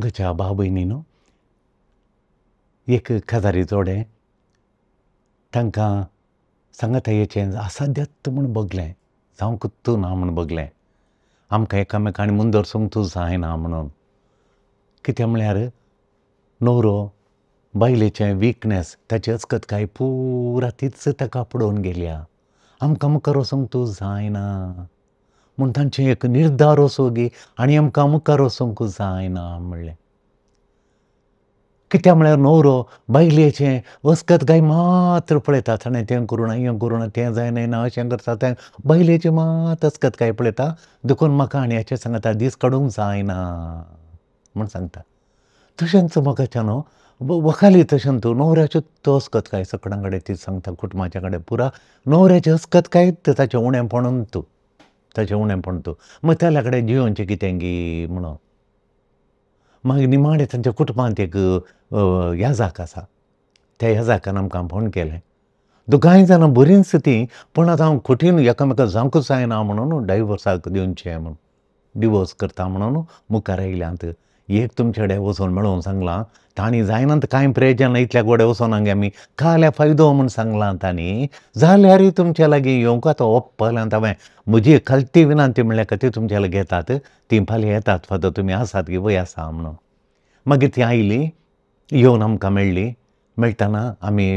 मुखाच्या भाव भयणीनो, एक काजारी जोडें तांकां सांगातायेचें असाध्यत म्हूण भोगलें, जावंकूच ना म्हूण भोगलें. आमकां एकामेकांनी मुंदरसूंक तूं जायना म्हणून. कितें म्हळ्यार न्हवरो बायलेचें विकनेस, ताची अस्कतकाय पुरा तीच ताका पडोवन गेल्या, आमकां मुखार वचूंक तूं जायना म्हूण तांचें एक निर्धार असो गी आनी आमकां मुखार वचूंक जायना म्हणलें. कित्याक म्हळ्यार न्हवरो बायलेचें अस्कतकाय मात्र पळयता, ताणें तें करूं ना, हें करूं ना, तें जायना ना, अशें करता, तें बायलेचें मात अस्कतकाय पळयता. देखून म्हाका आनी हाचें सांगता दीस काडूंक जायना म्हूण सांगता. तशेंच म्हाका न्हू वखाली तशें तूं न्हवऱ्याच्यो तो अस्कतकाय सगळ्यां कडेन ती सांगता, कुटुंबाच्या कडेन पुरा न्हवऱ्याचें अस्कतकाय ताचें उणेंपण तूं, ताचें उणेंपण तूं मागीर तेल्या कडेन जियोवचें कितें गी म्हणून. मागीर निमाणें तांच्या कुटुंबांत एक याजाक आसा, त्या याजाकान आमकां फोन केलें. दोगांय जाणां बरींच तीं, पूण आतां हांव कठीण एकामेका जावंकूच जायना म्हणून डायवोर्साक दिवचें म्हणून, डिवोर्स करता म्हणून मुखार आयल्यांत. एक तुमचे कडेन वचून मेळोवन सांगलां, तांणी जायना कांय प्रयोजन ना, इतल्या गोडे वचोना गे आमी, काल्या फायदो म्हूण सांगलां तांणी, जाल्यारूय तुमच्या लागीं येवंक आतां ओप्पल्यात हांवें. म्हजी खालती विनंती म्हणल्यार खातीर तुमच्या लागीं येतात, तीं फाल्यां येतात फादर तुमी आसात गी वय आसा म्हणून. मागीर तीं आयलीं, येवन आमकां मेळ्ळीं. मेळटना आमी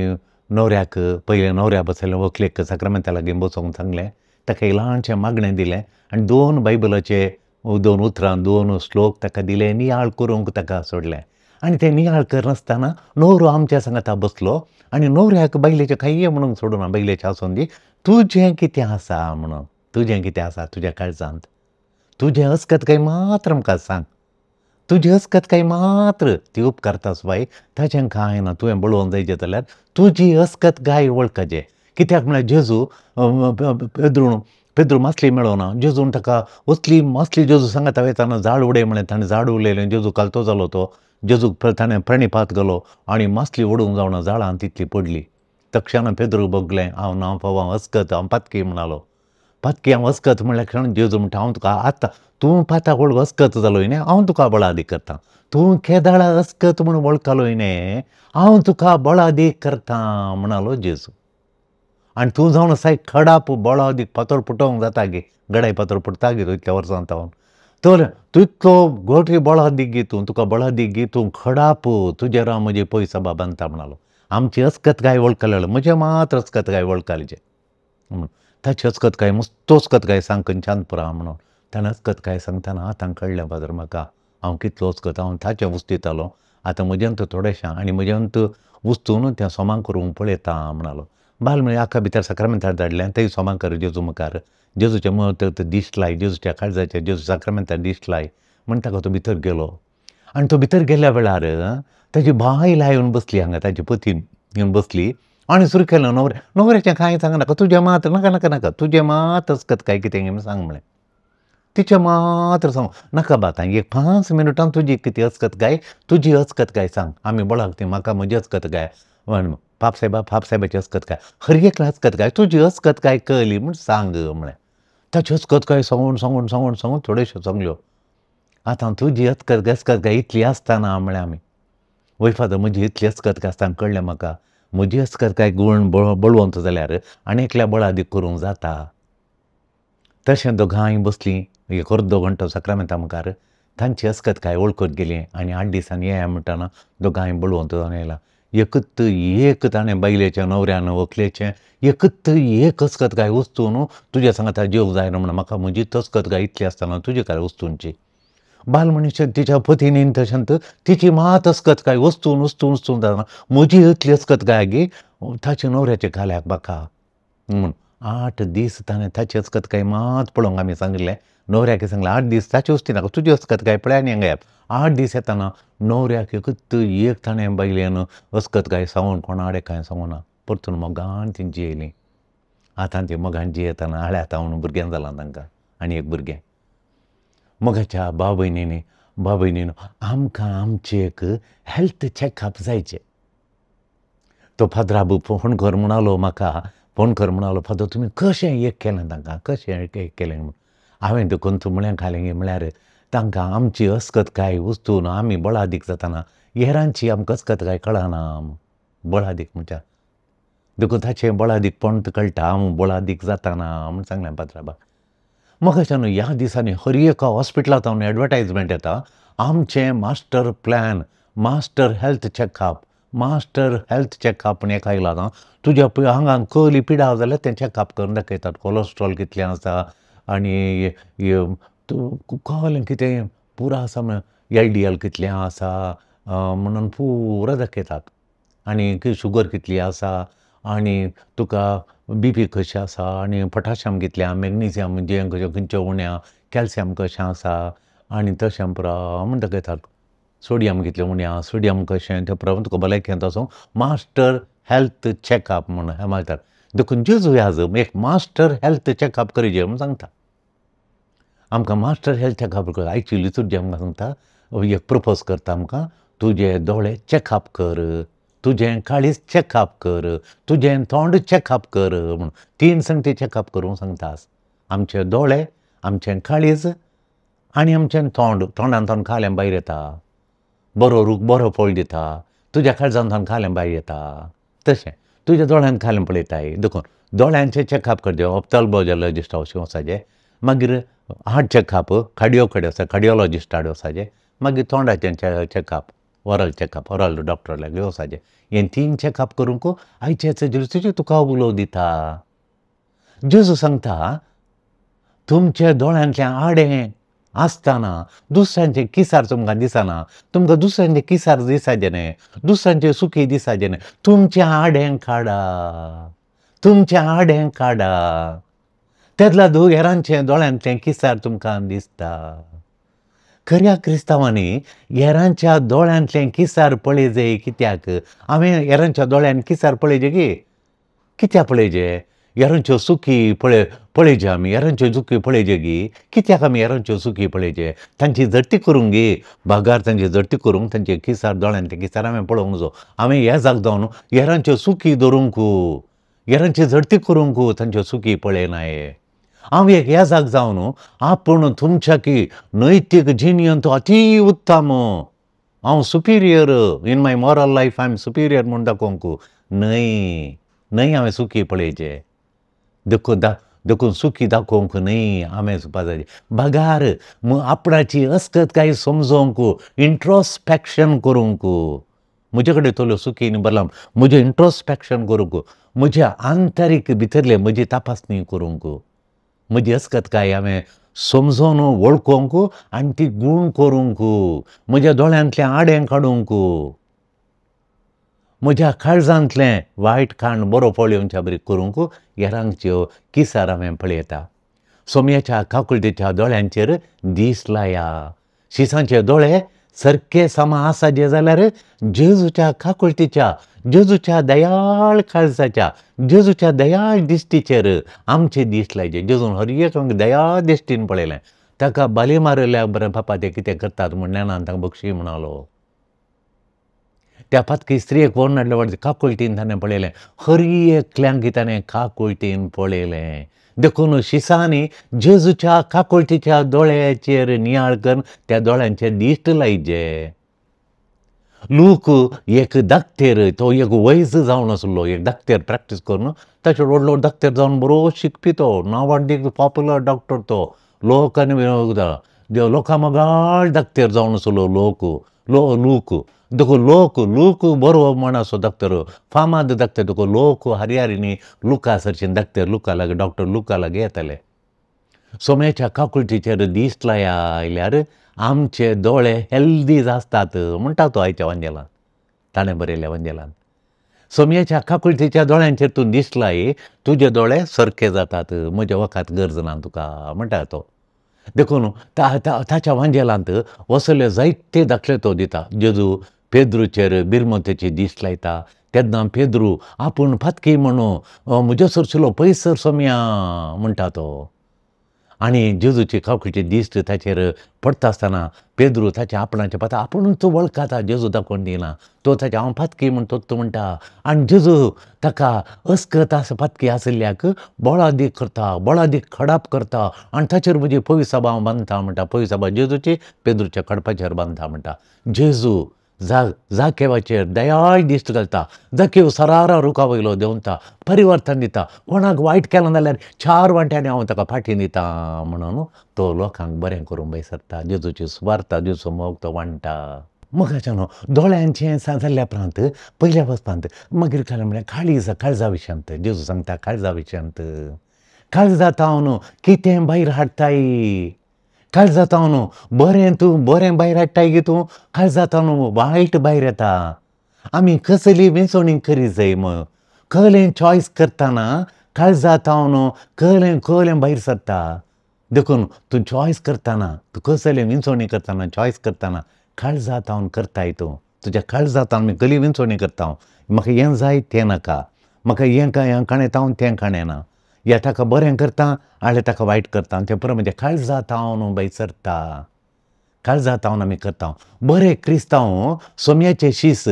न्हवऱ्याक पयलें न्हवऱ्या बसयलें, व्हंकलेक साक्रामेंता लागीं बसोवंक सांगलें, ताका ल्हानशें मागणें दिलें आनी दोन बायबलाचे दोन उतरां, दोन श्लोक ताका दिले, नियाळ करूंक ताका सोडलें. आनी तें नियाळ करनासतना न्हवरो आमच्या सांगाता बसलो आनी न्हवऱ्याक बायलेचें कांय म्हणूंक सोडूना, बायलेचें आसून दी, तुजें कितें आसा म्हणून, तुजें कितें आसा तुज्या काळजांत, तुजें अस्कतकाय मात्र आमकां सांग, तुजी अस्कतकाय मात्र ती उपकारतास बाय, ताचें कांय ना, तुवें बळोवन जायचें जाल्यार तुजी अस्कतकाय वळखाचें. कित्याक म्हळ्यार जेजू पेद्रू पेद्रू मासली मेळोना, जेजून ताका असली मासली जेजू सांगता वयताना झाड उडय म्हणलें, ताणें झाड उडयलें, जेजू कालतो जालो तो, जेजूक ताणें प्रणिपात घालो आनी मासली ओडूंक जावना झाडान तितली पडली. तक्षणा पेद्रूक भोगलें, हांव ना फाव, हांव अस्कत, हांव पातकी म्हणालो. पातकी हांव अस्कत म्हणल्यार क्षण जेजू म्हणटा हांव तुका आतां तूं पाताक वळख अस्कत जालो न्ही, हांव तुका बळादीक करता, तूं केदाळा अस्कत म्हूण वळखलो न्ही, हांव तुका बळादीक करता म्हणालो जेजू. आनी तूं जावन आसाय खडाप बळादीक फातर फुटोवंक जाता गे, गडाय फातर फुटता गे तूं इतल्या वर्सां तावन, तर तूं इतलो गोटी बळादीक गे, तूं तुका बळादीक गे, तूं खडाप, तुजेर हांव म्हजी पयसो बांदता म्हणालो. आमची अस्कतकाय वळखले, म्हजें मात्र अस्कतकाय वळखलेचें म्हणून ताची अस्कतकाय मस्तो अस्कतकाय सांग खंयच्यान पुरा म्हणून. ताणें अस्कतकाय सांगतना आतां कळ्ळें फादर म्हाका, हांव कितलो अस्कत, हांव ताचें उस्तितालो, आतां म्हज्यान तो थोडेशें आनी म्हज्यान तो उस्तून तें सोमां करूंक पळयता म्हणालो. बाल म्हळ्यार आका भितर साक्रामेंतार धाडलें, थंय सोमां कर जेजू मुखार, जेजूचें मत दिश्ट लाय, जेजूच्या काळजाचें जेजू साक्रामेंतार दिश्ट लाय म्हण ताका तो भितर गेलो. आनी तो भितर गेल्या वेळार ताजी बायल येवन बसली हांगा, ताजी पतीन येवन बसली आनी सुरू केलें न्हवऱ्या, न्हवऱ्याचें कांय सांग नाका, तुजें मात नाका नाका नाका, तुजें मात अस्कतकाय कितें म्हूण सांग म्हणलें, तिचें मात्र सांग नाका बा, आतां एक 5 मिनटां तुजी कितें अस्कतकाय, तुजी अस्कतकाय सांग, आमी बळाक ती म्हाका म्हजी अस्कतकाय, पाप सायबा पाप सायबाची अस्कतकाय, हर एकल्या अस्कतकाय, तुजी अस्कतकाय कळ्ळी म्हूण सांग म्हणलें. ताची अस्कतकाय सांगून सांगून सांगून सांगून थोड्योश्यो सांगल्यो. आतां तुजी अस्कत अस्कतकाय इतली आसतना म्हणलें आमी, वय फादर म्हजी इतली अस्कतकाय आसतना कळ्ळें म्हाका, म्हजी अस्कतकाय गुण बळवंत जाल्यार आनी एकल्या बळादीक करूंक जाता. तशें दोगांय बसलीं एक अर्दो घंटो साक्रामेंता मुखार, तांची अस्कतकाय वळखत गेली आनी 8 दिसांनी येया म्हणटना दोगांय बळवंत जावन येयला. एकच एक ताणें बायलेचें न्हवऱ्यान व्हंकलेचें एकच एक अस्कतकाय वस्तून तुज्या सांगाता जेवंक जायना म्हण म्हाका म्हजी अस्कतकाय इतली आसतना तुजी काय वस्तूंची. बाल मनीस तिच्या पतीनीन तशेंच तिची मात अस्कतकाय वस्तून वस्तून वस्तून जाता, म्हजी इतली अस्कतकाय गी ताच्या न्हवऱ्याच्या खाल्याक म्हाका म्हूण. 8 दीस ताणें ताची अस्कतकाय मात पळोवंक आमी सांगिल्लें, न्हवऱ्याक सांगलें 8 दीस ताची वस्ती नाका, तुजी अस्कतकाय पळय आनी हांगा येयात. 8 दीस येतना न्हवऱ्याक एकच एक ताणें बायलेन अस्कतकाय सांगून कोणा कडेन कांय सांगूना, परतून मोगान ती जियेलीं. आतां ती मोगान जियेतना आळ्या आतां भुरगें जालां तांकां आनी एक भुरगें. मोगाच्या भाव भयणींनी, भाव भयणीनो आमकां आमचें एक हेल्थ चॅकअप जायचें. तो फादराबू फोन कर म्हणालो म्हाका, फोन कर म्हणालो, फादर तुमी कशें एक केलें तांकां, कशें एक केलें म्हूण. हांवें देखून तूं म्हळें घालें म्हळ्यार तांकां आमची अस्कतकाय वस्तून आमी बळादीक जाताना हेरांची आमकां अस्कतकाय कळना. बळादीक म्हणच्या देखून ताचें बळादीकपण कळटा, आम बळादीक जाताना म्हूण सांगलें पात्राबाक. म्हाका अशें न्हू ह्या दिसांनी हर एका हॉस्पिटलांत हांव एडवर्टायजमेंट येता, आमचें master plan, master health checkup, master health checkup म्हण एक आयलां आतां. तुज्या पळय आंगान कहली पिडा जाल्यार तें चॅकअप करून दाखयतात, कोलेस्ट्रॉल कितलें आसा आनी तूं कहलें कितें पुरो आसा म्हण LDL कितलें आसा म्हणून पुरो दाखयतात, आनी शुगर कितली आसा आनी तुका BP कशें आसा आनी पोटाशियम कितलें आसा, मॅग्नेशियम जें खंयचें उणें आसा, कॅल्शियम कशें आसा आनी तशें पुरो म्हण दाखयतात, सोडियम कितलें उणें आसा, सोडियम कशें तें पुरो तुका भलायकेंत वचून मास्टर हेल्थ चॅकअप म्हूण हें मारतात. देखून जेजू आज एक मास्टर हेल्थ चॅकअप करिजे म्हूण सांगता आमकां. मास्टर हेल्थ चॅकअप कर आयची लितुर्जी आमकां सांगता, एक प्रपोज करता आमकां, तुजे दोळे चॅकअप कर, तुजें काळीज चॅकअप कर, तुजें तोंड चॅकअप कर म्हूण तीन संगती चॅकअप करूंक सांगता. आमचे दोळे, आमचें काळीज आनी आमचें तोंड. तोंडान तोंड खालें भायर येता, बरो रूख बरो फळ दिता, तुज्या काळजान तोंड खालें भायर येता, तशें तुज्या दोळ्यान खालें पळयताय. देखून दोळ्यांचें चॅकअप करचें, ऑप्थाल्मोलॉजिस्टा वचून वचपाचें, मागीर हार्ट चॅकअप कार्डियो कडेन वचपाचें, कार्डियोलॉजिस्टा कडेन वचपाचें, मागीर तोंडाचें checkup, oral checkup, oral doctor लागीं वचपाचें. हें तीन चॅकअप करूंक आयचे जेजू तुका उलोव दिता. जेजू सांगता तुमच्या दोळ्यांतलें आडें आसतना दुसऱ्यांचे किसार तुमकां दिसना, तुमकां दुसऱ्यांचे किसार दिसाचें न्हय, दुसऱ्यांचे सुखी दिसाचें न्हय, तुमचें आडें काडा, तुमचें आडें काडा, तेदला हेरांचें दोळ्यांतलें किसार तुमकां दिसता. खऱ्या क्रिस्तांवांनी हेरांच्या दोळ्यांतलें किसार पळयजे. कित्याक हांवें हेरांच्या दोळ्यान किसार पळयजे की कित्याक पळयजे? हेरांच्यो सुखी पळयजे आमी, हेरांच्यो चुकी पळयजे गी कित्याक आमी हेरांच्यो चुकी पळयजे? तांची झडटी करूंक गी बागार, तांची झडटी करूंक तांचे किसार दोळ्यांतले किसार हांवें पळोवंक जावो. हांवें हे जाग जावन हेरांच्यो चुकी धरूंक, हेरांची झडटी करूंक तांच्यो चुकी पळयनाये. हांव एक ह्या जाग जावन आपूण तुमच्या की नैतीक जिणेंत अती उत्तम, हांव superior in my moral life, I am superior म्हूण दाखोवंक न्हय. न्हय हांवें चुकी पळयचे, देखून चुकी दाखोवंक न्हय हांवें सुपा जाय. बगार आपणाची अस्कतकाय समजोवंक, इंट्रोस्पेक्शन करूंक, म्हजे कडेन तोल्यो चुकी न्ही बरला, म्हजें इंट्रोस्पेक्शन करूंक, म्हज्या आंतरीक भितरले म्हजी तपासणी करूंक, म्हजी अस्कतकाय हांवें समजोन वळखोवंक आनी ती गूण करूंक, म्हज्या दोळ्यांतलें आडें काडूंक, म्हज्या काळजांतलें वायट खाण बरो फळ येवच्या बरी करूंक हेरांच्यो किसार हांवें पळयता. सोम्याच्या काकुळटेच्या दोळ्यांचेर दीस लाया. शिसांचे दोळे सारके सामा आसा जे जाल्यार जेजूच्या काकुळटीच्या, जेजूच्या दयाळ काळजाच्या, जेजूच्या दयाळ दिश्टीचेर आमचे दीस लायचे. जेजून हर एक दयाळ दिश्टीन पळयलें. ताका बाली मारिल्ल्या बरें पापा ते कितें करतात म्हण नेणान तांकां बक्षी म्हणालो. त्या पातकी स्त्रियेक व्हरून हाडले वाडटे काकुळटीन ताणें पळयलें, हर एकल्यांक ताणें काकुळटीन पळयलें. देखून शिसांनी जेजूच्या काकुळटीच्या दोळ्याचेर नियाळ करून त्या दोळ्यांचेर दिश्ट लायचे. लूक एक दाक्तेर, तो एक वैज जावन आसलो, एक दाक्तेर प्रॅक्टीस करून ताचेर व्हडलो दाक्तेर जावन बरो शिकपी तो, नांवाडदीक पॉप्युलर डॉक्टर तो, लोक आनी लोकां मोगाळ दाक्तेर जावन आसलो लोक लूक. देखून लोक लूक बरो म्हण आसो दाक्तर, फामाद दाक्तर. देखून लोक हरिहरिनी लुका सरशीन दाक्तर लुका लागीं, डॉक्टर लुका लागीं येताले. सोम्याच्या काकुळटीचेर दीस लाया आयल्यार आमचे दोळे हेल्दी आसतात म्हणटा तो आयच्या वांजेलान, ताणें बरयल्या वांजेलान. सोम्याच्या काकुळटीच्या दोळ्यांचेर तूं दीस लाय, तुजे दोळे सारके जातात, म्हज्या वखात गरज ना तुका म्हणटा तो. देखून ताच्या वांजेलांत वसले जायते दाखले तो दिता. जेजू पेद्रूचेर बिरमतेची दीस लायता तेन्ना पेद्रू आपूण फातकी म्हणून म्हज्या सरशिलो पयसर सोम्या म्हणटा तो. आनी जेजूची कावकीची दिश्ट ताचेर पडटा आसतना पेद्रू ताच्या आपणाच्या पाता आपुणूच वळखता, जेजू दाखोवन दिना, तो ताच्या हांव पातकी म्हूण तो म्हणटा. आनी जेजू ताका अस्कत आसा पातकी आशिल्ल्याक बळादीक करता, बळादीक खडाप करता आनी ताचेर म्हजी पविसाबा हांव बांदता म्हणटा. पविसाबा जेजूची पेद्रूच्या खडपाचेर बांदता म्हणटा. जेजू जाकेवाचेर दयाळ दिश्ट घालता, जाकेव सरारा रुखा वयलो देंवता, परिवर्तन दिता. कोणाक वायट केलां जाल्यार 4 वांट्यांनी हांव ताका फाटीं दिता म्हणून तो लोकांक बरें करूंक भायर सरता. जेजूची सुवार्ता, जेजूचो मोग तो वांट्टा. मोगाच्यानो दोळ्यांचें जाल्ल्या उपरांत पयल्या वचपांत मागीर कांय म्हळ्यार काळीज, काळजा विशयांत जेजू सांगता. काळजा विशयांत काळजा तावन कितें भायर हाडटाय, काळजा तावन बरें तूं बरें भायर हाडटाय गे तूं, काळजा तावन वायट भायर येता. आमी कसली विंचवणी करी जाय मग, कहलें चॉयस करतना काळजा तावन कहलें कहलें भायर सरता. देखून तूं चॉयस करतना, तूं कसलें विंचवणी करतना, चॉयस करतना काळजा तावन करताय तूं. तुज्या काळजा तावन आमी कसली विंचवणी करता, म्हाका हें जाय तें नाका, म्हाका हें काणें हांव तें काणें ना, या ताका बरें करता आनी ताका वायट करता, तें पुरो म्हणजे काळजा तावन भायर सरता. काळजा तावन आमी करता. बरें क्रिस्तांव सोम्याचे शीस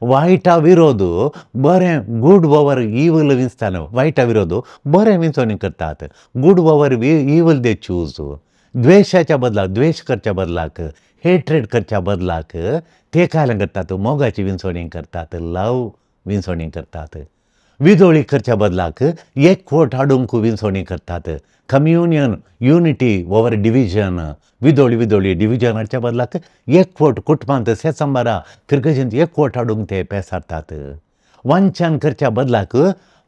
वायटा विरोध बरें गूड ओवर इवल विंचताले, वायटा विरोध बरें विंचवणी करतात. Good over evil they choose. द्वेशाच्या बदलाक, द्वेश करच्या बदलाक, हेट्रेड करच्या बदलाक ते काय करतात, मोगाची विंचवणी करतात, लव विंचवणी करतात. विदोळी करच्या बदलाक एकवट हाडूंक विंचवणी करतात. Communion, unity over division. विदोळी विदोळी डिविजन हाडच्या बदलाक एकवट कुटुंबांत सेसंबारा फिरगजेंत एकवट हाडूंक ते पेसारतात. वांछन करच्या बदलाक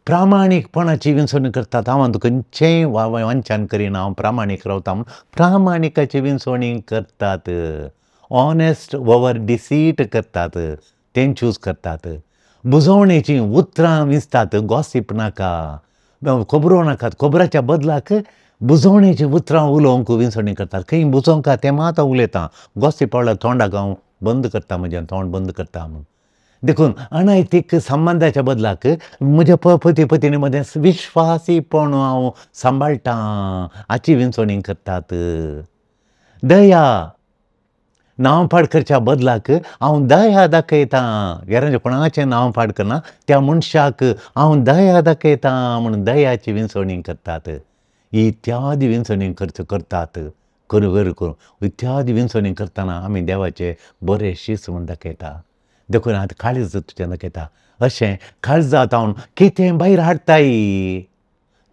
प्रामाणीकपणाची विंचवणी करतात. हांव खंयचेंय वांछन करिना, हांव प्रामाणीक रावता म्हूण प्रामाणिकाची विंचवणी करतात. ऑनेस्ट ओवर डिसीट करतात, तें चूज करतात. बुजवणेचीं उतरां विंचतात, गॉसीप नाका, खबरो नाकात, खबराच्या बदलाक बुजवणेचीं उतरां उलोवंक विंचवणी करतात. खंय बुजोवंक तें मात हांव उलयतां, गॉसीप वाळ्ळ्यार तोंडाक हांव बंद करता, म्हजें तोंड बंद करता म्हूण. देखून अनैतीक संबंदाच्या बदलाक म्हज्या पती पत्नी मदें विश्वासीपण हांव सांबाळटां हाची विंचवणी करतात. दया, नांव पाड करच्या बदलाक हांव दया दाखयतां, हेरांचें कोणाचें नांव पाड करना, त्या मनशाक हांव दया दाखयतां म्हूण दयाची विंचवणी करतात. इत्यादी विंचवणी करतात. करूं करूं इत्यादी विंचवणी करतना आमी देवाचे बरे शीस म्हूण दाखयता. देखून आतां काळीज तुजें दाखयता. अशें काळजा तावन कितें भायर हाडटाय,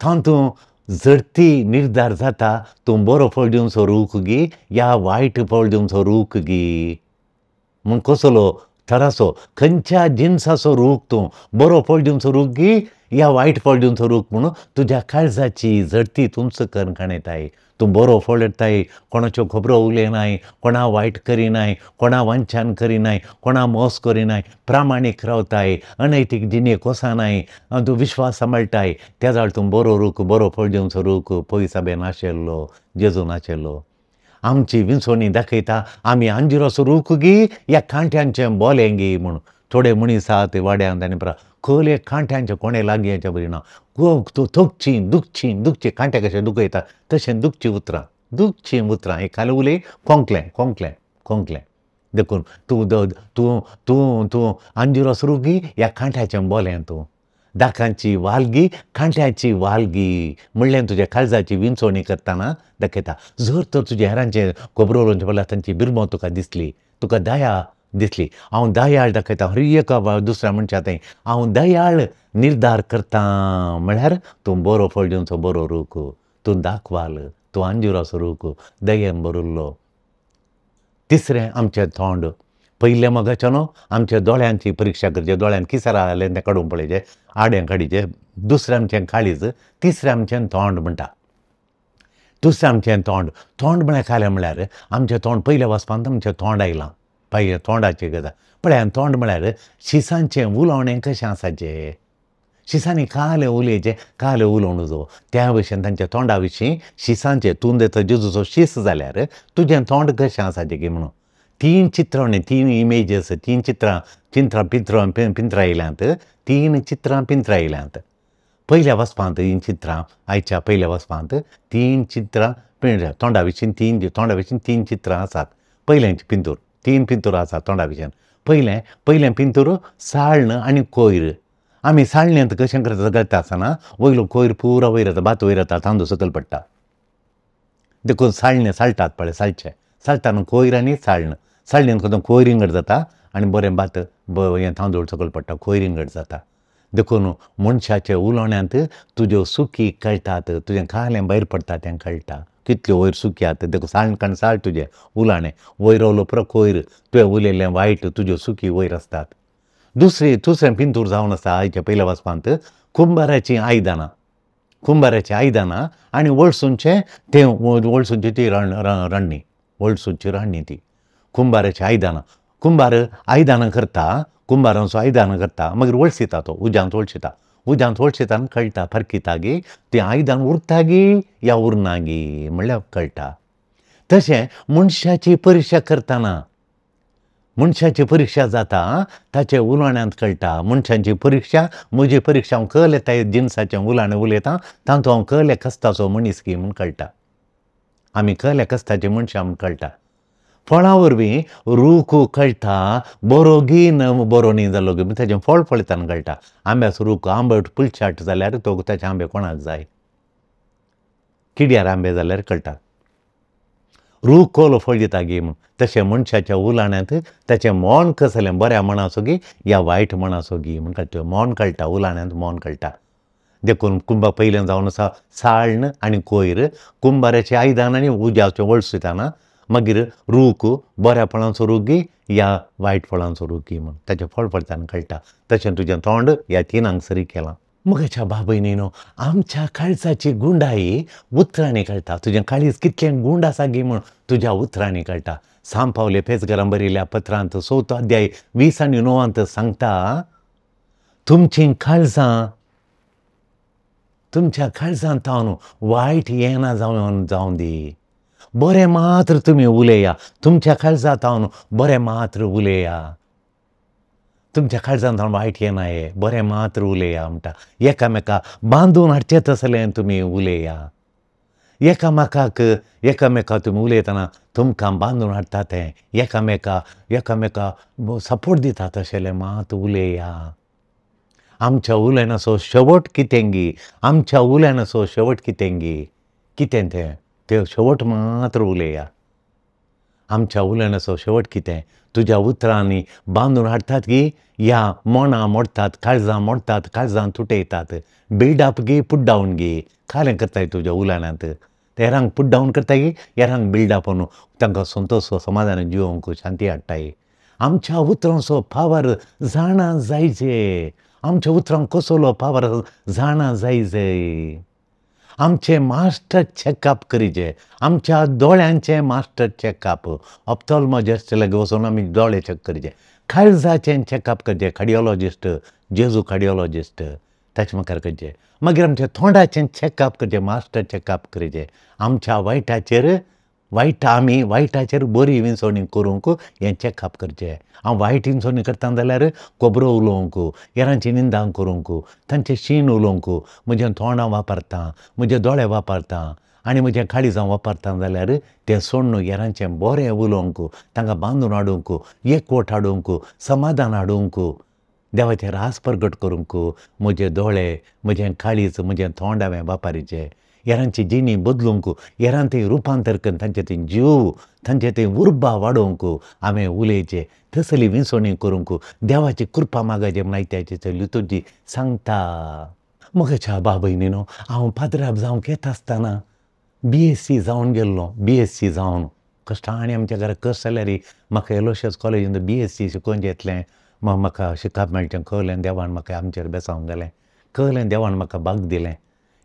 तातूंत तूं झडती निर्धार जाता, तूं बरो फळ दिवचो रूख गी या वायट फळ दिवचो रूख गी म्हूण कसलो थराचो खंयच्या जिनसाचो रूख तूं, बरो फळ दिवचो रूख गी या वायट फळ दिवचो रूख म्हणून तुज्या काळजाची झडती तूंच करून काणयताय. तूं बरो फळ येताय, कोणाच्यो खबरो उलयनाय, कोणा वायट करिनाय, कोणा वांछन करिनाय, कोणा मोस करिनाय, प्रामाणीक रावताय, अनैतीक जिणेक वचनाय, तूं विश्वास सांबाळटाय, त्या जाल्यार तूं बरो रूख, बरो फळ दिवचो रूख पयसाबे नाशिल्लो, जेजू नाशिल्लो. आमची विंचवणी दाखयता आमी अंजिराचो रूख गी या कांट्यांचें बोलें गी म्हूण. थोडे मनीस आहा ते वाड्यांत आनी खोले कांट्यांचे कोणे लागीं येच्या बरी ना, थोकचीं दुखचीं दुखचीं कांट्या कशें दुखयता तशें दुखचीं उतरां, दुखचीं उतरां एक खाली उलय खोंकलें खोंकलें खोंकलें. देखून तूं तूं तूं तूं अंजिराचो रूख गी या कांट्याचें बोलें तूं, दाकांची वालगी कांट्याची वालगी म्हणल्यार तुज्या काळजाची विंचवणी करतना दाखयता. जर तर तुज्या हेरांचें खबरो उलोवचें पडल्यार तांची बिरमो तुका दिसली, तुका दया दिसली, हांव दयाळ दाखयता हर एका दुसऱ्या मनशा थंय हांव दयाळ निर्धार करता म्हळ्यार तूं बरो फळ दिवचो बरो रूख, तूं दाखवाल, तूं अंजुराचो रूख दयेन भरिल्लो. तिसरें आमचें तोंड. पयलें मोगाचें न्हू आमच्या दोळ्यांची परिक्षा करची, दोळ्यान किसरा जालें तें काडून पळयचें, आडें काडीचें. दुसरें आमचें काळीज, तिसरें आमचें तोंड म्हणटा. दुसरें आमचें तोंड. तोंड म्हळ्यार कालें म्हळ्यार आमचें तोंड पयल्या वचपांत आमचें तोंड आयलां, पळय तोंडाची गजाल पळय. तोंड म्हळ्यार शिसांचें उलोवणें कशें आसाचें, शिसांनी कालें उलयचें, कालें उलोवंक जो त्या भशेन तांच्या तोंडा विशीं शिसांचें. तूं तर जेजूचो शीस जाल्यार तुजें तोंड कशें आसाचें की म्हणून तीन चित्रां, तीन इमेजीस, तीन चित्रां चित्रां पिंत्रां पिंत्रायल्यांत, तीन चित्रां पिंत्रायल्यांत. पयल्या वचपांत हीं चित्रां आयच्या पयल्या वचपांत 3 चित्रां तोंडा विशीं तोंडा विशीं 3 चित्रां आसात। पयलें पिंतूर 3 पिंतूर आसात तोंडा विशीं। पयलें पिंतूर साळण आनी कोयर। आमी साळणेंत कशें करता घालता आसतना वयलो कोयर पुरो वयर येता, भात वयर येता, तांदूळ सकयल पडटा। देखून साळणें साळटात पळय, साळचें साळटाना कोयर आनी साळण, साळणेंत करता कोयर इंगड जाता आनी बरें भात हें तांदूळ सकयल पडटा, कोयर इंगड जाता। देखून मनशाचे उलोवण्यांत तुज्यो सुकी कळटात, तुजें खालें भायर पडटा तें कळटा कितल्यो वयर सुकी आतां। देखून साळण काण साळ तुजें उलाणें वयर वयलो पुरो कोयर, तुवें उलयलें वायट, तुज्यो सुकी वयर आसतात। दुसरें पिंतूर जावन आसा आयच्या पयल्या वचपांत कुंबाराचीं आयदनां, कुंबाराचीं आयदनां आनी वळसूंचें तें वळसूंची ती रांडणी, वळसूंची रांडणी ती कुंबाराचीं आयदनां। कुंबार आयदनां करता, कुंबारांचो आयदनां करता, मागीर वळसिता तो उज्यांत वळशिता, उज्यांत वळशिता कळटा फरकिता गी तें आयदन उरता गी या उरना गी म्हणल्यार कळटा। तशें मनशाची परिक्षा करतना मनशाची परिक्षा जाता ताचे उलोवण्यांत कळटा। मनशांची परिक्षा, म्हजी परिक्षा हांव कहले त्या जिनसाचें उलोवणें उलयतां तातूंत हांव कहले कस्ताचो मनीस गी म्हूण कळटा, आमी कहले कस्ताचे मनशां म्हूण कळटा। फळां वरवीं रूख कळटा बरो गी न बरो न्ही जालो गी, ताचें फळ पळयतना कळटा। आंब्याचो रूख आंबट पुलचाट जाल्यार तो ताचे आंबे कोणाक जाय, किड्यार आंबे जाल्यार कळटा रूख कोलो फळ दिता गी म्हूण। तशें मनशाच्या उलाण्यांत ताचें मन कसलें, बऱ्या मनाचो गी या वायट मनाचो गी म्हूण कळटा, मन कळटा, उलाण्यांत मन कळटा। देखून कुंबा पयलें जावन आसा साळण आनी कोयर, कुंबाराचें आयदन आनी उज्याचें वळसिताना मागीर रूख बऱ्या फळांचो रूख गी या वायट फळांचो रूख गी म्हूण ताचें फळ पळयतना कळटा। तशें तुजें तोंड ह्या तिनांक सरी केलां। म्हज्या बाबयनीनो, आमच्या काळजाची गुंडाई उतरांनी कळटा। तुजें काळीज कितलें गुंड आसा गी म्हूण तुज्या उतरांनी कळटा। सांत पावले पेजगरां बरयल्या पत्रांत 4 अध्याय 20 आनी 9 सांगता, तुमचीं काळजां तुमच्या काळजांत तावन वायट येना जावन दी, बरें मात्र तुमी उलया, तुमच्या काळजांत तावन बरें मात्र उलया, तुमच्या काळजांत तावन वायट येना हे, बरें मात्र उलया म्हणटा। एकामेका बांदून हाडचें तसलें तुमी उलया, एकामेकाक एकामेका तुमी उलयतना तुमकां बांदून हाडटा तें, एकामेका एकामेका सपोर्ट दिता तशें मात उलया। आमच्या उलयण्याचो शेवट कितें गी, आमच्या उलयण्याचो शेवट कितें गी, कितें तें तें शेवट मात्र उलया। आमच्या उलयण्याचो शेवट कितें, तुज्या उतरांनी बांदून हाडटात गी या मनां मोडटात, काळजां मोडटात, काळजां तुटयतात, बिल्डअप गी पुट डावन गी, खालें करताय तुज्या उलयण्यांत, हेरांक पुट डावन करताय गी हेरांक बिल्डअप न्हू, तांकां संतोश समाधान जिवंक शांती हाडटाय। आमच्या उतरांचो पावर जाणा जायचे, आमच्या उतरांक कसलो पावर जाणा जायचे। आमचें मास्टर चॅकअप करीचे, आमच्या दोळ्यांचें मास्टर चॅकअप, ऑप्थोल्मोलॉजिस्ट लागीं वचून आमी दोळे चॅक करीचे, काळजाचें चॅकअप करचें, कार्डियोलॉजिस्ट जेजू कार्डियोलॉजिस्ट ताचे मुखार करचें, मागीर आमच्या तोंडाचें चॅकअप करचें, मास्टर चॅकअप करीचे। आमच्या वायटाचेर वायट आमी वायटाचेर बरी विंचवणी करूंक हें चॅकअप करचें। हांव वायट विंचवणी करता जाल्यार खबरो उलोवंक, हेरांची निंदा करूंक, तांचें शीण उलोवंक, म्हजें तोंडां वापरता, म्हजे दोळे वापरता आनी म्हजें काळीजां वापरता जाल्यार तें सोडून हेरांचें बरें उलोवंक, तांकां बांदून हाडूंक, एकवट हाडूंक, समाधान हाडूंक, देवाचें रास प्रगट करूंक म्हजे दोळे, म्हजें काळीज, म्हजें तोंड हांवें वापरीचें। हेरांची जिणी बदलूंक, हेरांत थंय रुपांतर करून तांचे थंय जीव, तांचे थंय उर्बा वाडोवंक हांवें उलयचें, तसली विंचवणी करूंक देवाची कृपा मागायची म्हूण आयत्याची तुजी सांगता। म्हज्या बाबयनीनो, हांव पाद्राब जावंक येता आसतना BSc जावन गेल्लो, BSc जावन कश्टांनी आमच्या घरा कश्ट जाल्यार म्हाका एलोशियस कॉलेजींत BSc शिकोवचें येतलें, म्हाका शिकप मेळचें कळ्ळें, देवान म्हाका आमचेर बेसावंक घालें, कळ्ळें देवान म्हाका भाग दिलें,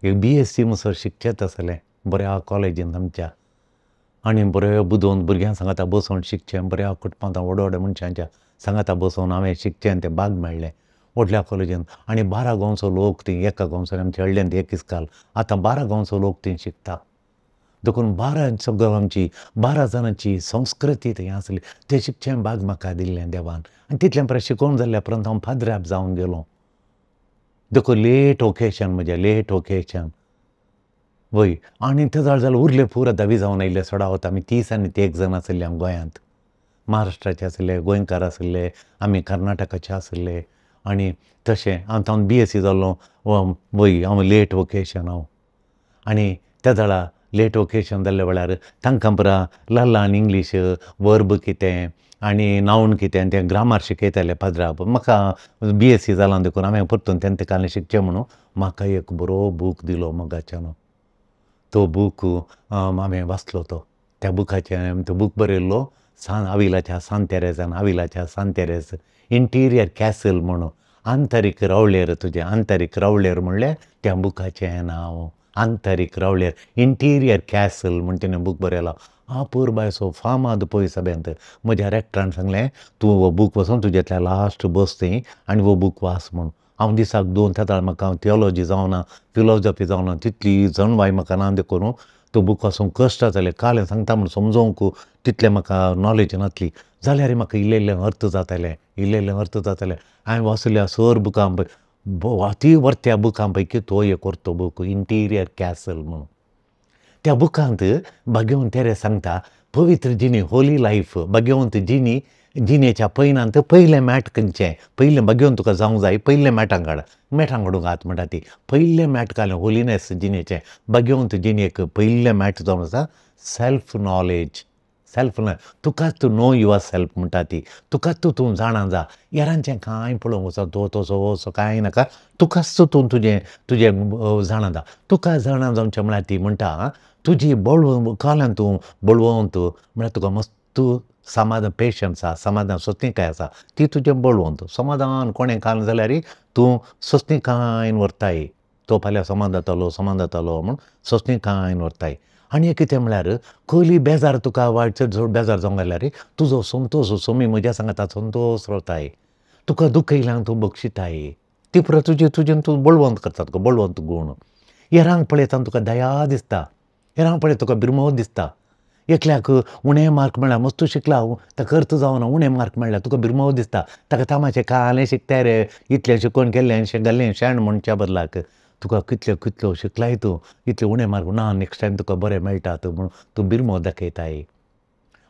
एक BSc मुसर शिकचेंच आसलें बऱ्या कॉलेजींत आमच्या, आनी बऱ्यो बुदवंत भुरग्यां सांगाता बसोवन शिकचें, बऱ्या कुटुंबांत व्हड व्हड मनशांच्या सांगाता बसोवन हांवें शिकचें आनी तें भाग मेळ्ळें व्हडल्या कॉलेजींत। आनी 12 गांवचो लोक थंय एका गांवचो आमच्या हळ्ळेंत एक इस्काल, आतां 12 गांवचो लोक थंय शिकता। देखून 12 गांवची 12 जाणांची संस्कृती थंय आसली, तें शिकचें भाग म्हाका दिल्लें देवान। आनी तितलें परत शिकोवन जाल्ल्या उपरांत हांव पाद्राब जावन गेलो। देखून लेट वोकेशन म्हजें, लेट वोकेशन वय. आनी ते जाल्यार जाल्यार उरले पुरा धावी जावन आयिल्ले चडावत आमी 30 आनी 1 जाण आशिल्ले हांव गोंयांत. महाराष्ट्राचे आशिल्ले, गोंयकार आशिल्ले, आमी कर्नाटकाचे आशिल्ले. आनी तशें हांव तावन BSc जाल्लो वय, हांव लेट वोकेशन हांव. आनी त्या जाल्यार लेट वोकेशन जाल्ल्या वेळार तांकां पुरा ल्हान ल्हान इंग्लीश वर्ब कितें आनी नावन कितें तें ग्रामर शिकयताले पाद्रा. म्हाका BSc जालां देखून हांवें परतून तेंत कालें शिकचें म्हणून म्हाका एक बरो बूक दिलो मोगाच्यान. तो बूक हांवें वाचलो. तो त्या बुकाचें तो बूक बरयल्लो आविलाच्या सांत तेरेजान, आविलाच्या सांत तेरेज इंटिरियर कॅसल म्हणून, आंतरीक रावळेर तुजें, आंतरीक रावळेर म्हणलें त्या बुकाचें नांव, आंतरीक रावळेर इंटिरियर कॅसल म्हण तेणें बूक बरयला. अपुरबायचो फामाद पळय सभेंत. म्हज्या रेक्टरान सांगलें तूं हो बूक वचोन तुज्यांतल्या लास्ट बस थंय आनी हो बूक वाच म्हूण. हांव दिसाक 2 तेताळ म्हाका थियोलॉजी जावना, फिलोजॉफी जावना, तितली जाणवाय म्हाका ना देखून तो बूक वाचूंक कश्ट जाताले. काल सांगता म्हूण समजोवंक तितलें म्हाका नॉलेज नासली, जाल्यार म्हाका इल्लें इल्लें अर्थ जातालें, इल्लें इल्लें अर्थ जातालें. हांवें वाचल्या सर बुकां ती व्हरत्या बुकां पैकी तो एक व्हरतो बूक इंटिरियर कॅसल म्हणून. त्या बुकांत भाग्यवंत तेरेज सांगता पवित्र जिणी, होली लायफ, भाग्यवंत जिणी, जिणेच्या पयनांत पयलें मॅट खंयचें, पयलें भाग्यवंत तुका जावंक जाय, पयलें मॅटां काड, मॅटां काडूंक हात म्हणटा ती, पयलें मॅट काडलें होलीनेस जिणेचें, भाग्यवंत जिणेक पयलें मॅट जावन आसा सेल्फ नॉलेज. सेल्फ नॉलेज, तुकाच तूं नो your self म्हणटा ती, तुकाच तूं तूं जाणा जा, हेरांचें कांय पळोवंक वचना, तो तसो असो कांय नाका, तुकाच तूं तुजें तुजें जाणा जा. तुका जाणा जावचें म्हळ्यार ती म्हणटा तुजी बळवंत काल्यान तूं बळवंत म्हळ्यार तुका मस्त समाधान, पेशन्स आसा, समाधान सोंसणीकाय आसा, ती तुजें बळवंत समाधान. कोणें काल जाल्यार तूं सोंसणीकायन व्हरताय, तो फाल्यां समान जातलो, समान जातलो म्हूण सोंसणीकायन व्हरताय. आनी एक कितें म्हळ्यार कहली बेजार तुका वायट चड चड बेजार जावंक जाल्यार तुजो संतोश सोमी म्हज्या सांगाता संतोश रावताय, तुका दुख्ख येयल्यार तूं बक्षिताय, ती पुरो तुजी तुजेन तूं बळवंत करता, तुका बळवंत गूण. हेरांक पळयतना तुका दया दिसता, हेरांक पळयत तुका बिरमोत दिसता. एकल्याक उणें मार्क मेळ्ळा, मस्त शिकला ताका अर्थ जावना, उणें मार्क मेळ्ळा तुका बिरमोत दिसता, ताका तामाचें कालें शिकताय रे, इतलें शिकोवन गेल्लें घाल्लें शेण म्हणच्या बदलाक तुका कितल्यो कितल्यो शिकलाय तूं, इतले उणें मार्क ना, नेक्स्ट टायम तुका बरें मेळटा म्हूण तूं बिरमोत दाखयताय.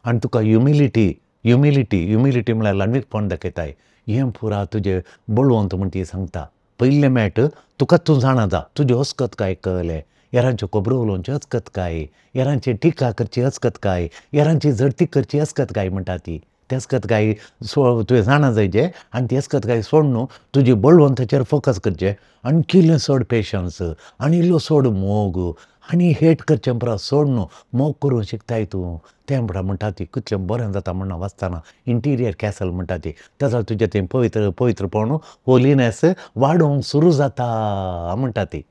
आनी तुका ह्युमिलिटी, ह्युमिलिटी, ह्युमिलिटी म्हळ्यार ल्हानवीकपण दाखयताय. हें पुरा तुजें बळवंत म्हण ती सांगता. पयलें मॅट तुका तूं जाणा जा, तुजें अस्कत काय कळ्ळें, हेरांच्यो खबरो उलोवच्यो अस्कत काय, हेरांची टिका करची अस्कत काय, हेरांची झडती करची अस्कत काय म्हणटा ती. ती अस्कत काय तुवें जाणा जायचें आनी ती अस्कत काय सोडून तुजी बळवंताचेर फोकस करचें आनी किल्लें चड पेशन्स आनी इल्लो चड मोग आनी हेट करचें परस सोड न्हू, मोग करूंक शिकताय तूं. तें म्हणटा ती कितलें बरें जाता म्हणून वाचतना इंटिरियर कॅसल म्हणटा ती. तें जाल्यार तुजें तें पवित्र पवित्रपण होलीनेस वाडोवंक सुरू जाता म्हणटा ती.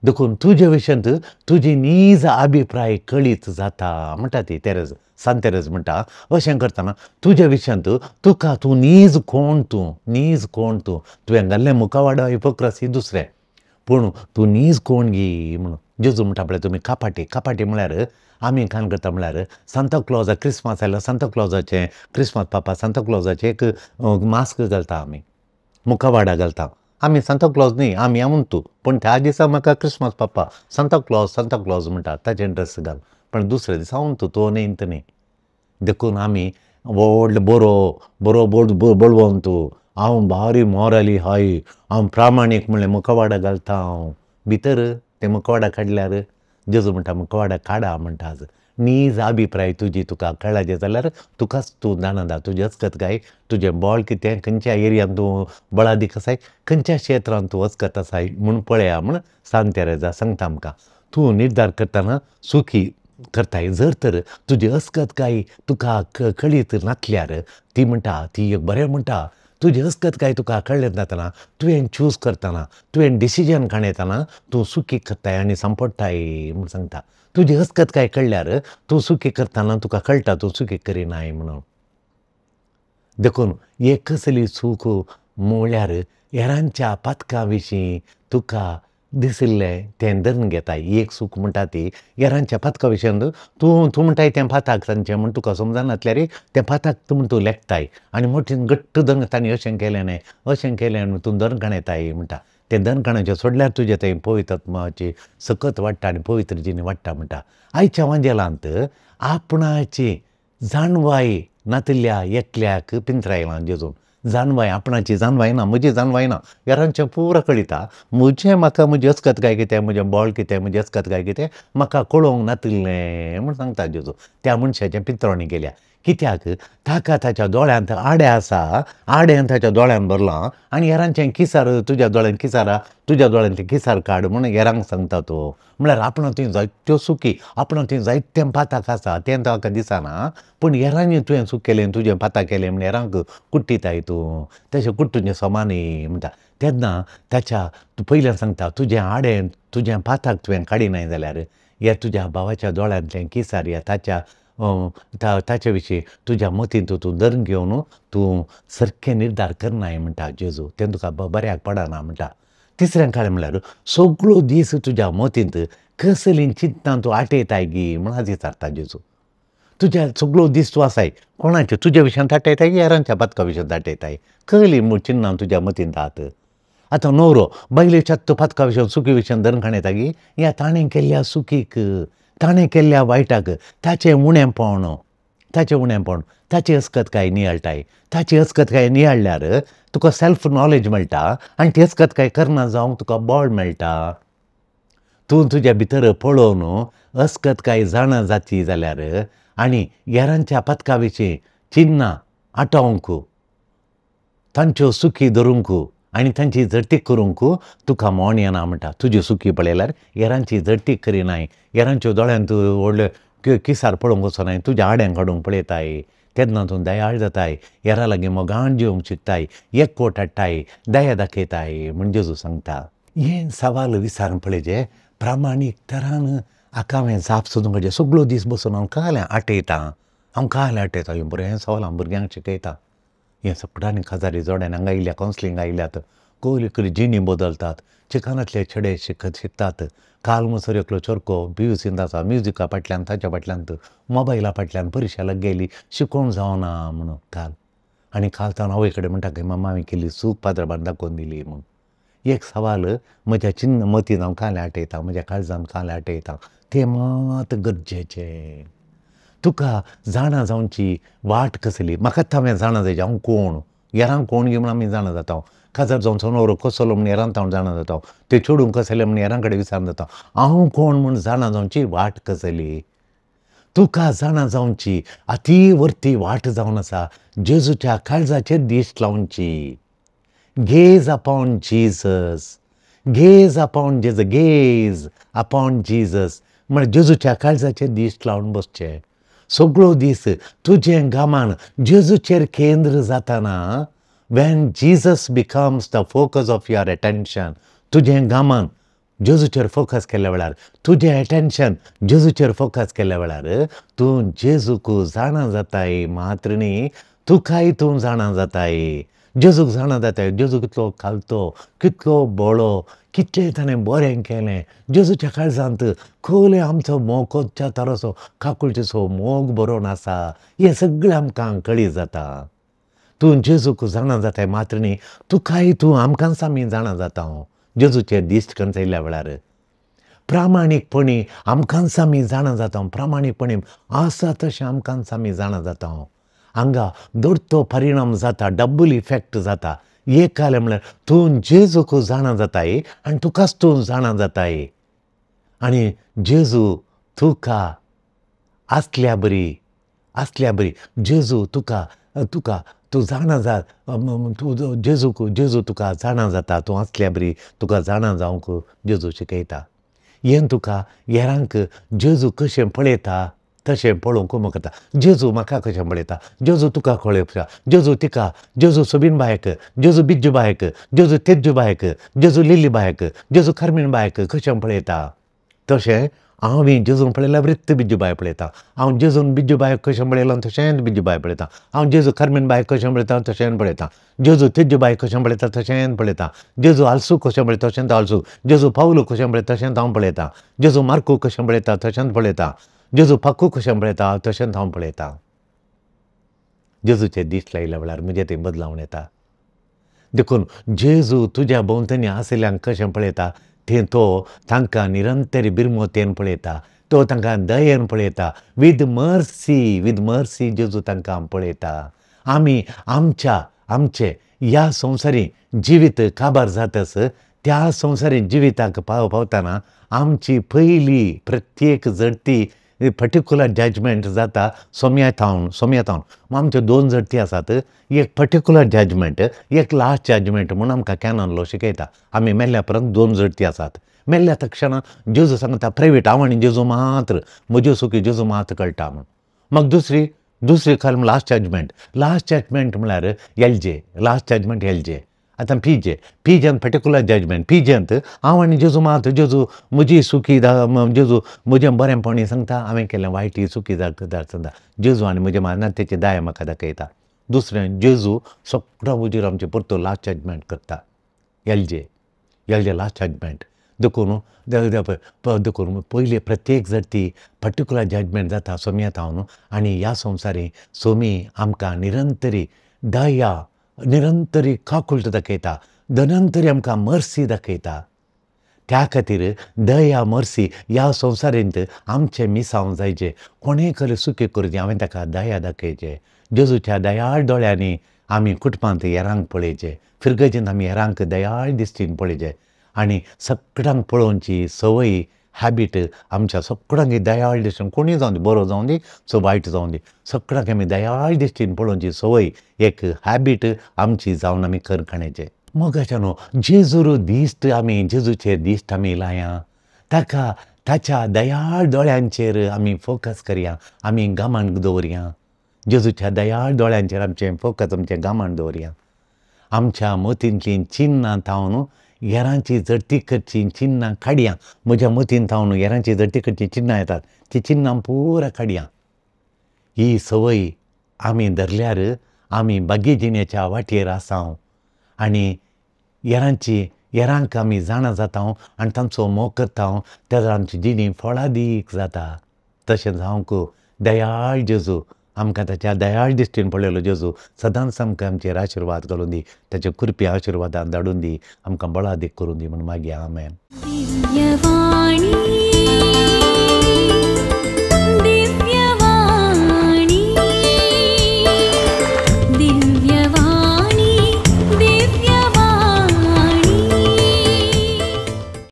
देखून तुजे विशयांत तुजी नीज अभिप्राय कळीत जाता म्हणटा ती. तेरेज, सांत तेरेज म्हणटा अशें करतना तुज्या विशयांत तुका तूं नीज कोण, तूं नीज कोण, तूं तुवें घाल्लें मुखावाडो हिपोक्रसी दुसरें, पूण तूं नीज कोण गी म्हणून. जेजू म्हणटा पळय तुमी कापाटी, कापाटी म्हळ्यार आमी कान करता म्हळ्यार सांता क्लॉजा क्रिसमस आयल्यार सांता क्लॉजाचें, क्रिसमस पापा सांता क्लॉजाचें एक मास्क घालता आमी, मुखावाडा घालता आमी. सांता क्लॉज न्ही आमी आमून तूं, पूण त्या दिसा म्हाका क्रिसमस पापा सांता क्लॉज सांता क्लॉज म्हणटा ताचें ड्रेस घाल, पण दुसऱ्या दिसा हांव तूं तो न्ही न्ही. देखून आमी व्हडलो बरो बरो बळवंत, हांव भारी मोरली हाय, हांव प्रामाणीक म्हणलें मुखावाडा घालता हांव, भितर तें मुखावाडा काडल्यार जेजू म्हणटा मुखावाडा काडा म्हणटा. आज नीज अभिप्राय तुजी तुका कळ्ळाचें जाल्यार तुकाच तूं जाणा जा, तुजें अस्कत काय, तुजें बळ कितें, खंयच्या एरियांत तूं बळादीक आसाय, खंयच्या क्षेत्रांत तूं अस्कत आसाय म्हूण पळया म्हूण सांत तेरेजा सांगता आमकां. तूं निर्धार करतना सुखी करताय, जर तर तुजी अस्कत काय तुका कळीत नासल्यार ती म्हणटा, ती एक बरें म्हणटा, तुजी अस्कत काय तुका कळ्ळें नातना तुवें चूज करतना, तुवें डिसिजन काडयतना तूं सुखी करताय आनी सांपडटाय म्हूण सांगता. तुजी अस्कत काय कळ्ळ्यार तूं सुखी करतना तुका कळटा तूं सुखी करिनाय म्हणून. देखून एक कसली सूख म्हळ्यार हेरांच्या पातकां विशीं तुका दिशिल्लें तें धरून घेताय. एक सूख म्हणटा ती हेरांच्या पातका विशयान तूं तूं म्हणटाय तें पाताक तांचें म्हूण तुका समजनातल्यार तें पाताक तूं म्हूण तूं लेखताय आनी मोठीन घट्ट धरून तांणी अशें केलें न्हय अशें केलें म्हूण तूं धरून येताय म्हणटा. तें दनकाणाचें सोडल्यार तुजें थंय पवित्रत्वाची सकत वाडटा आनी पवित्र जिणी वाडटा म्हणटा. आयच्या वांजेलांत आपणाची जाणवाय नातिल्ल्या एकल्याक पिंत्रायलां जेजून. जाणवाय आपणाची जाणवाय ना, म्हजी जाणवाय ना, हेरांचें पुरो कळिता. म्हजें म्हाका म्हजी अस्कत काय कितें, म्हजें बळ कितें, म्हजी अस्कत काय कितें म्हाका कळोवंक नातिल्लें म्हूण सांगता जेजू. त्या मनशाचें पिंत्रावणी केल्या. कित्याक ताका ताच्या दोळ्यांत आडें आसा, आडें ताच्या दोळ्यांत भरलां आनी हेरांचें किसार तुज्या दोळ्यांत किसार तुज्या दोळ्यांत किसार काड म्हूण हेरांक सांगता तो. म्हळ्यार आपणा थंय जायत्यो सुकी, आपणा थंय जायतें पाताक आसा तें ताका दिसना, पूण हेरांनी तुवें चूक केलें तुजें पाताक केलें म्हूण हेरांक कुट्टिताय तूं, तशें कुट्टूचें समान म्हणटा. तेन्ना ताच्या पयल्यान सांगता तुजें आडें तुजें पाताक तुवें काडिनाय जाल्यार ह्या तुज्या भावाच्या दोळ्यांतलें किसार ह्या ताच्या ताचे विशीं तुज्या मतींत तूं धरून घेवन तूं सारकें निर्धार करनाय म्हणटा जेजू. तें तुका बऱ्याक पडना म्हणटा. तिसरें काळें म्हणल्यार सगळो दीस तुज्या मतींत कसलीं चिंतनां तूं आटयताय गी म्हूण आज विचारता जेजू. तुज्या सगळो दीस तूं आसाय कोणाचे तुज्या विशयांत आटयताय गी हेरांच्या पातका विशयांत आटयताय, कसलीं म्हूण चिन्नां तुज्या मतींत आहात. आतां न्हवरो बायलेच्या पातका विशयांत चुकी विशयांत धरून खाणयता गी ह्या ताणें केल्ल्या चुकीक ताणें केल्ल्या वायटाक ताचें उणेंपण, ताचें उणेंपण, ताची अस्कत काय नियाळटाय. ताची अस्कत काय नियाळल्यार तुका सेल्फ नॉलेज मेळटा आनी ती अस्कत काय करना जावंक तुका बळ मेळटा. तूं तुज्या भितर पळोवन अस्कत काय जाणा जाती जाल्यार आनी हेरांच्या पातका विशीं चिन्नां आटोवंक तांच्यो सुखी धरूंक आनी तांची झडटीक करूंक तुका मोण येना म्हणटा. तुजी सुकी पळयल्यार हेरांची झडटीक करिनाय, हेरांच्यो दोळ्यांत व्हडले किसार पळोवंक वचनाय, तुज्या आड्यांक काडूंक पळयताय. तेन्ना तूं दयाळ जाताय, हेरां लागीं मोगान जिवंक शिकताय, एकवट हाडटाय, दया दाखयताय म्हूण जेजू सांगता. हें सवाल विचारून पळयचें प्रामाणीक तरान हाका हांवें जाप सोदूंक काडची. सगळो दीस बसून हांव काल्यां आटयतां, हांव काल्यां आटयतां. हें बरें सवाल हांव भुरग्यांक शिकयतां. हें सगळ्यांनी काजारी जोड्यान हांगा आयल्या कावन्सिलींग आयल्यात, कसली कसली जिणी बदलतात, चिकानांतले चेडे शिकतात. काल म्हणसर एकलो चरको पी यू सींत आसा, म्युजिका फाटल्यान ताच्या फाटल्यान मोबायला फाटल्यान परिक्षा गेली शिकोवंक जावना म्हणून काल. आनी काल ताणें आवय कडेन म्हणटा की मम्मा हांवें केली चूक पाद्रबान दाखोवन दिली म्हूण. एक सवाल म्हज्या चिन्न मतीन हांव काल्यां आटयतां, म्हज्या काळजान काल्यां आटयतां, तें मात गरजेचें. तुका जाणा जावची वाट कसली म्हाकाच हांवें जाणा जायची. हांव कोण, हेरांक कोण गी म्हूण आमी जाणा जाता. काजार जावचो न्हवरो कसलो म्हूण हेरांक हांव जाणा जाता, ते चेडूं कसलें म्हूण हेरां कडेन विचारून जाता. हांव कोण म्हूण जाणा जावची वाट कसली तुका जाणा जावची अती वर्ती वाट जावन आसा जेजूच्या काळजाचेर दिश्ट लावची. Gaze upon Jesus, gaze upon Jesus, gaze upon Jesus म्हळ्यार जेजूच्या काळजाचेर दिश्ट लावन बसचें. सगळो दीस तुजें गामान जेजूचेर केंद्र जाताना, when Jesus becomes the focus of your attention, तुजें गामान जेजूचेर फोकस केल्ल्या वेळार, तुजें एटेन्शन जेजूचेर फोकस केल्ल्या वेळार तूं जेजूक जाणा जाताय मात्र न्ही, तुकाय तूं जाणा जाताय. जेजूक जाणा जाताय, जेजू कितलो खालतो, कितलो बळो, कितलें ताणें बरें केलें. जेजूच्या काळजांत खोले आमचो मोग कोच्या तराचो काकुळचेचो मोग बरोवन आसा, हें सगळें आमकां कळी जाता. तूं जेजूक जाणा जाताय मात्र न्ही, तुकाय तूं आमकांच आमी जाणा जाता. जेजूचेर दिश्ट खंचयल्ल्या वेळार प्रामाणीकपणी आमकांच आमी जाणा जाता, प्रामाणीकपणी आसा तशें आमकांच आमी जाणा जाता. हांगा दोडतो परिणाम जाता, डबल इफेक्ट जाता. एक कालें म्हळ्यार तूं जेजूक जाणा जाताय आनी तुकाच तूं जाणा जाताय. आनी जेजू तुका आसल्या बरी, आसल्या बरी जेजू तुका तुका तूं जाणा जा, तूं जेजूक जेजू तुका जाणा जाता, तूं आसल्या बरी तुका जाणा जावंक जेजू शिकयता. हें तुका हेरांक जेजू कशें पळयता तशें पळोवंक उमो करता. जेजू म्हाका कशें पळयता, जेजू तुका पळयता, जेजू तिका, जेजू सोबीन बायक, जेजू बिज्जू बायक, जेजू तेज्जू बायक, जेजू लिली बायक, जेजू करमीण बायक कशें पळयता तशें हांव जेजून पळयल्यार वृत्त बिज्जू बाय पळयता, हांव जेजून बिज्जू बायक कशें पळयलां तशेंच बिज्जू बाय पळयता, हांव जेजू करमेन बायक कशें पळयता तशेंच पळयता, जेजू तेज्जू बायक कशें पळयता तशेंच पळयता, जेजू आलसू कशें पळयता तशेंच आलसू, जेजू पावलू कशें पळयता तशेंच हांव पळयता, जेजू मार्कू कशें पळयता तशेंच पळयता, जेजू पाकू कशें पळयता तशेंच हांव पळयता। जेजूचे दीस लायल्या वेळार म्हजें तें बदलावन येता। देखून जेजू तुज्या भोंवतणी आशिल्ल्यांक कशें पळयता तें तो तांकां निरंतर बिरमोतेन पळयता, तो तांकां दयेन पळयता, विथ मर्सी, विथ मर्सी जेजू तांकां पळयता। आमी आमच्या आमचे ह्या संवसारी जिवीत काबार जातच त्या संवसारी जिविताक पावतना आमची पयली प्रत्येक जडती पर्टिक्युलर जजमेंट जाता सोम्या थावन, सोम्या थावन। आमच्यो दोन जडती आसात, एक पर्टिक्युलर जजमेंट, एक लास्ट जजमेंट म्हूण आमकां कॅनन लॉ शिकयता। आमी मेल्ल्या उपरांत दोन जडती आसात। मेल्ल्या तक्षणा जेजू सांगता प्रायवेट, हांव आनी जेजू मात्र, म्हज्यो सुकी जेजू मात्र कळटा म्हूण। मागीर दुसरी दुसरी खरें लास्ट जजमेंट, लास्ट जजमेंट म्हळ्यार एलजे, लास्ट जजमेंट एलजे। आतां पीजे, पीजेंत पर्टिक्युलर जजमेंट, पीजेंत हांव आनी जेजू मात, जेजू म्हजी सुकी जेजू म्हजें बरेंपणी सांगता, हांवें केल्लें वायटी चुकी सांगता, जेजू आनी म्हजें मात तेची दया म्हाका दाखयता। दुसरें जेजू सगळो हुजीर आमचें परतो लास्ट जजमेंट करता, एलजे, एलजे लास्ट जजमेंट। देखून देखून पयली प्रत्येक जर ती पर्टिक्युलर जजमेंट जाता सोम्या थावन आनी ह्या संवसारी सोमी आमकां निरंतरी दया, निरंतरी काकुळट दाखयता, निरंतरी आमकां मर्सी दाखयता। त्या खातीर दया मर्सी ह्या संवसारींत आमचें मिसांव जायचें, कोणें खरें सुकी करचें हांवें ताका दया दाखयचें। जेजूच्या दयाळ दोळ्यांनी आमी कुटुंबांत हेरांक पळयचें, फिरगजेंत आमी हेरांक दयाळ दिश्टीन पळयचें आनी सगळ्यांक पळोवची संवय हॅबीट आमच्या सगळ्यांक दयाळ दिश्टीन, कोणूय जावं दी, बरो जावं दी सो वायट जावं दी, सगळ्यांक आमी दयाळ दिश्टीन पळोवची संवय एक हॅबीट आमची जावन आमी करखाण्याचें। मोगाच्या न्हू जेजूर दिश्ट आमी जेजूचेर दिश्ट आमी लाया, ताका ताच्या दयाळ दोळ्यांचेर आमी फोकस करया, आमी गामान दवरया, जेजूच्या दयाळ दोळ्यांचेर आमचें फोकस आमचें गामान दवरया। आमच्या मतींतलीं चिन्नां थावन हेरांची जडती करची चिन्नां काडया, म्हज्या मतीन थावन हेरांची जडती करची चिन्नां येतात ती चिन्नां पुरा काडया। ही संवय आमी धरल्यार आमी भाग्य जिणेच्या वाटेर आसा आनी हेरांची हेरांक आमी जाणा जाता आनी तांचो मोग करता, तेन्ना आमची जिणी फळादीक जाता। तशें जावंक दयाळ जेजू आमकां ताच्या दयाळ दिश्टीन पळयलो जेजू सदांच आमकां आमचेर आशिर्वाद घालून दी, ताचे कृपी आशिर्वादान धाडून दी, आमकां बळादीक करून दी म्हूण मागीर आमेन।